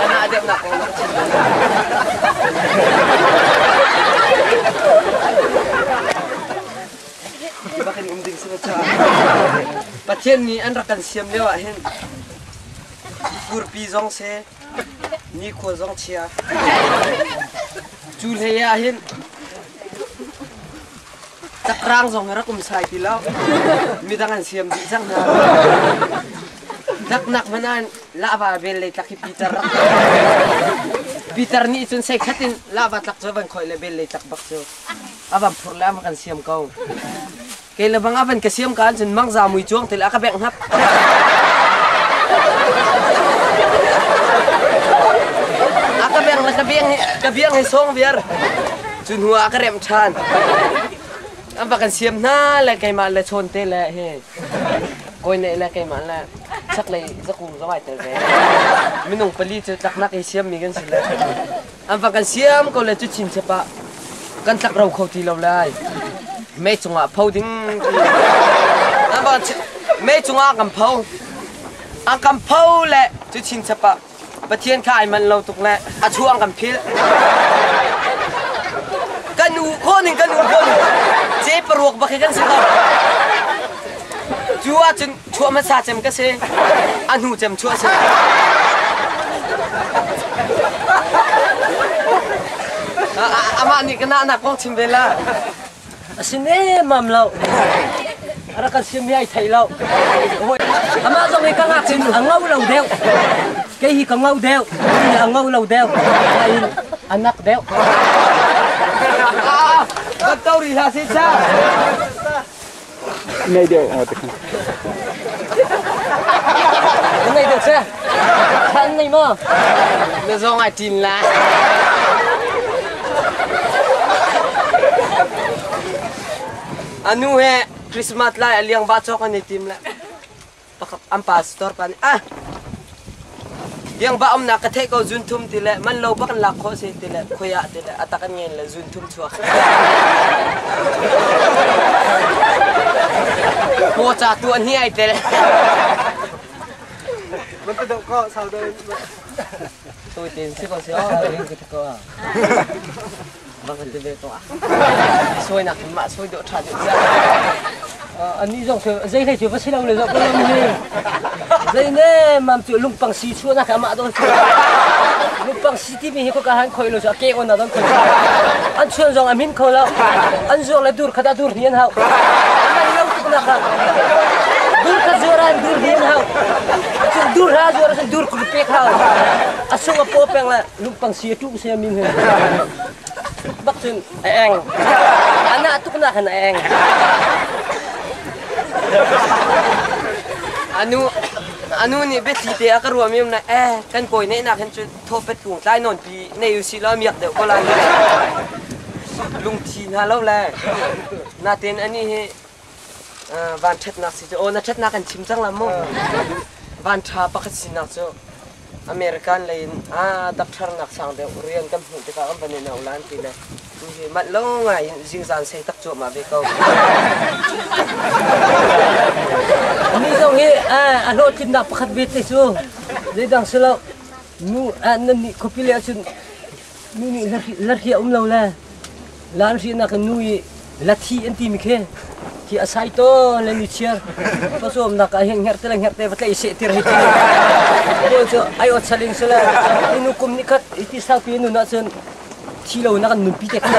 Ana deuh nak kong na ka chim. Bakin um ding si Pathian nih an rak kan siam lio ah hin furpi zong se nikhua zong chia cu hlei ah hin Cakrang zong hi rak um sai ti lo. Midang an siam dih cang hna. Tlaknak hmanh ah lahva bel lei tlak hi Peter rak Peter nih cun sei khat in lahva tlak cu van khoi le bel lei tlak bak cu a van phur le a van kan siam ko. Kei le bang a van ka siam ka cun mangza mui cuang te le a ka bengh hngap. A ka beng le ka biang ka biang hi song viar. Cu hnu ah ka remh ṭhan. An va kan siam hna le keimah le chawn te le hi kawi neih le keimah le chaklei zakung zong ai tel ve. Minung pali cu tlaknak i siammi kan si le an va kan siam ko le cu chinchep ah kan tlak ro kho ti lo lai. Mei cungah pho ding an va mei cungah kan pho. An kan pho le cu chinchep ah Pathian kha ai manh lo tuk le a chuang kan philh. Kan u khawh ning kan u khawh ning ce paruak bak hi kan si ko. Cu ahcun chuah hmasa cem ka si, a hnu cem chuah si. Amah nih ka nak kong chim ve la. A si nemmam lo. A rak kan sim hi ai thei lo. Amah zong hi ka ngakchia a ngo lo deuh. Kei hi ka ngo deuh. Hi a ngo lo deuh. Nain a nak deuh. Kan to ri hlah si cha. Nei deuh aw te Nei deuh che. Than nei ma. Na zong ai tin la. Anu he Christmas lai a liang ba chok an i tim le. Pakhat an pastor pa nih ah liang ba umnak ka theih ko zun thum ti le man lo bak an lak khawh si ti le khoi ah ti le atak an ngen le zun thum chuak. Paw ca tu an hi ai tel. Man te deuh ko sau deuh. Tôi tin si ko si o ring ko ko. Bak te ve ko. Soi nak ma soi do tha deuh. Ani zong zei hlei cu va si lo le zoh ko lo ni. Zei ne mam cu lungpang si chuah nak amah don lungpang si timi hi ko ka han khoi lo cu a ke on na don khoi. An chuan zong a min kho lo. An zuar le dur khat a dur ni an hau. An lo tuk nak ha. Dur khat zuar an dur ni an hau. Cun dur ha zuar cun dur kul pek hau. A sung a paw peng le lungpang si a tu se min he. Bak cun a eng. Ana tuk nak han a eng. Anu anu nih biathli te a ka ruam im na eh kan kawi neih nak hin cu thawpet kung tlai nawn pi nei usih law miak deuh ko lai lungthi hna lo le natin ani hi van ṭhatnak si cu aw na ṭhatnak kan chim cang la mu van ṭha pakhat sinak cu American lei in a doctor nak sang deuh rian kan hmuh tikah kan van in au lan ti le tu hi manh lo ngai in zingzan sei tak cuahmah ve ko. Ni zong hi a hlawhtlinnak pakhat ve te cu zeidang si lo nu nan nih khuapi le ahcun nu nih lahri a um lo le lan hrinak in nu i lathi an timi khi khi a sai to le ni chiar pawcawmnak ah hin hngerhte le hngerhte va tlaih seh tir hi ti cu ai ot saling sila inu kum ni khat iti saupi nun ahcun thi lo na kan nunpi te kha.